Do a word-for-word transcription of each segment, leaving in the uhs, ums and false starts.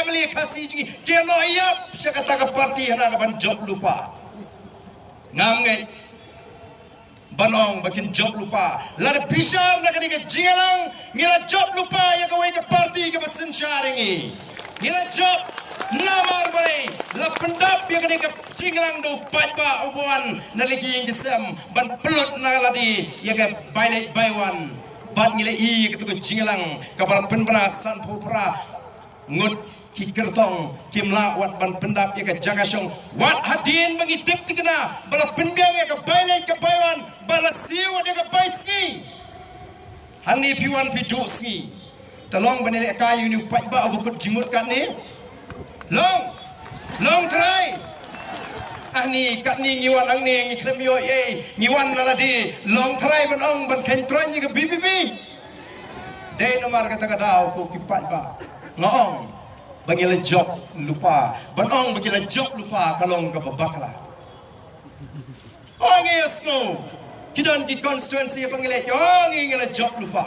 M L A Khasi jong ngi ki ïa noh ïap sha kata ka party hana ka ban jop lypa. Ngam ngeit ban ong ba kin jop lypa. Lada bishar na kane ka jingïalang ngi la jop lypa ïa kawei ka party kaba synshar ïa ngi. Ngi la jop namar balei? La pyndap ïa kane ka jingïalang da u paidbah uba wan na la ki ïing ki sem ban pynlut na lade ïa ka bai leit bai wan. Bad ngi la ïohi ïa kata ka jingïalang kaba la pynbna sanphew phra ngut ki kyrtong kim lah wat ban pyndap ïa ka jaka shong. Wat hadien ba ngi tip thikna ba la pynbiang ïa ka bai leit ka bai wan, ba la siew wat ïa ka bai sngi. Hangne phi wan phi duh sngi. Te long ban ïalehkai ïa une u paidbah uba kut jingmut katne. Long, long trai. Hangne katne ngi wan hangne ngi khlem ïoh ei, ngi wan na lade. Long trai ban ong ban kheiñ troiñ ïa ka B P P. Dei namar kata ka daw ko ki paidbah nga ong ba ngi la jop lypa. Ban ong ba ngi la jop lypa ka long kaba bakla. Ong ngi ïa sngew ki don ki constituency ba ngi la ïoh ngi, ngi la jop lypa.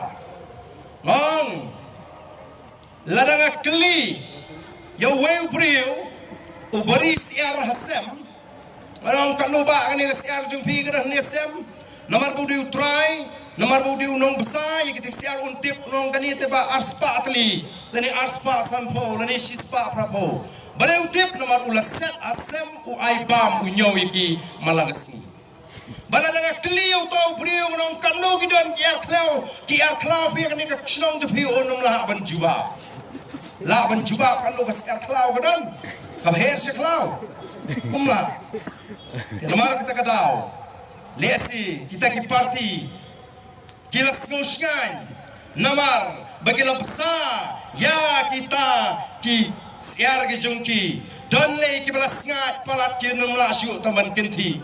Nga ong lada nga kylli ïa uwei u briew uba ri syiar ha sem, nga ong katno ba kane ka syiar jong phi ka don ha sem. Namar ba u dei u trai, namar ba u dei u nongbsa, ïa kata ka syiar un tip, un ong kane te ba arspah tylli lane arspah sanphew lane shispah phraphew. Balei u tip? Namar u la set ha sem, u ai bam, u ñiew ïa ki man la ka sngi. Ba lada nga kylli ïa uta u briew, nga ong katno ki don ki ar khlaw, ki ar khlaw phi ha kane ka shnong jong phi, un ym lah ban jubab. Lah ban jubab katno ka syiar khlaw ka don, kaba her sha khlaw. Um lah. Te namar kata ka daw lehse kita ki party ki la sngew shngaiñ namar ba ki la bsa ïa kita ki syiar ki jong ki. Don lei kiba la sngaid palat kim lah shuh tang ban kynthih.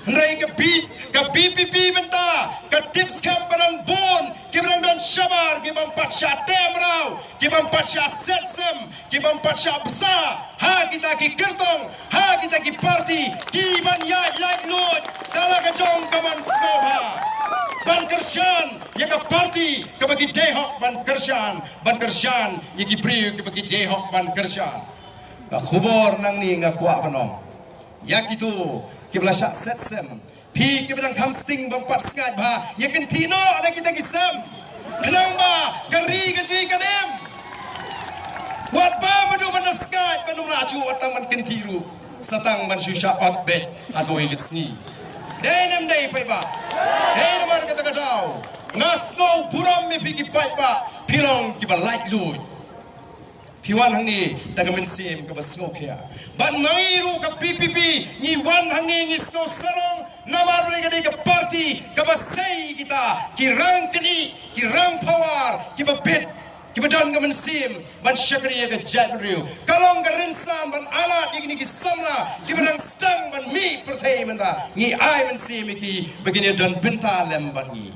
Hynrei ka B, ka B P P mynta ka tip skhem ba dang bun kiba dang don shabar, ki bym pat shah tem raw, ki bym pat shah set sem, ki bym pat shah bsa ha kita ki kyrtong, ha kita ki party, ki ban ïaid laitluid da la ka jong ka mon sngewbha ban kyrshan ïa ka party kaba ki dei hok ban kyrshan, ban kyrshan ïa ki briew kiba ki dei hok ban kyrshan. Ka khubor nangne nga kwah ban ong ïa kito kiba la shah set sem, phi kiba dang kham sting bym pat sngaid bha, ïa kynthih noh da kita ki sem. Khnang ba ka ri ka jong ngi kan im. Wat ba mano mano sngaid ban ym lah shuh wat tang ban kynthih ruh, sa tang ban shu shah ot beit ha kawei ka sngi. Dei ne ym dei paidbah? Dei. Namar kata ka daw nga sngew burom ïa phi ki paidbah, phi long kiba laitluid. Phi wan hangne da ka mynsiem kaba sngewkhia. Bad ma ngi ruh ka P P P ngi wan hangne ngi sngew sarong namar ba ka dei ka party kaba sei kita ki rang kynthih, ki rang power, kiba bit, kiba don ka mynsiem ban shakri ïa ka jaitbynriew. Ka long ka rynsan ban ailad ïa kine ki samla kiba dang sdang ban mih pyrthei mynta. Ngi ai mynsiem ïa ki ba kin ïa don bynta lem bad ngi.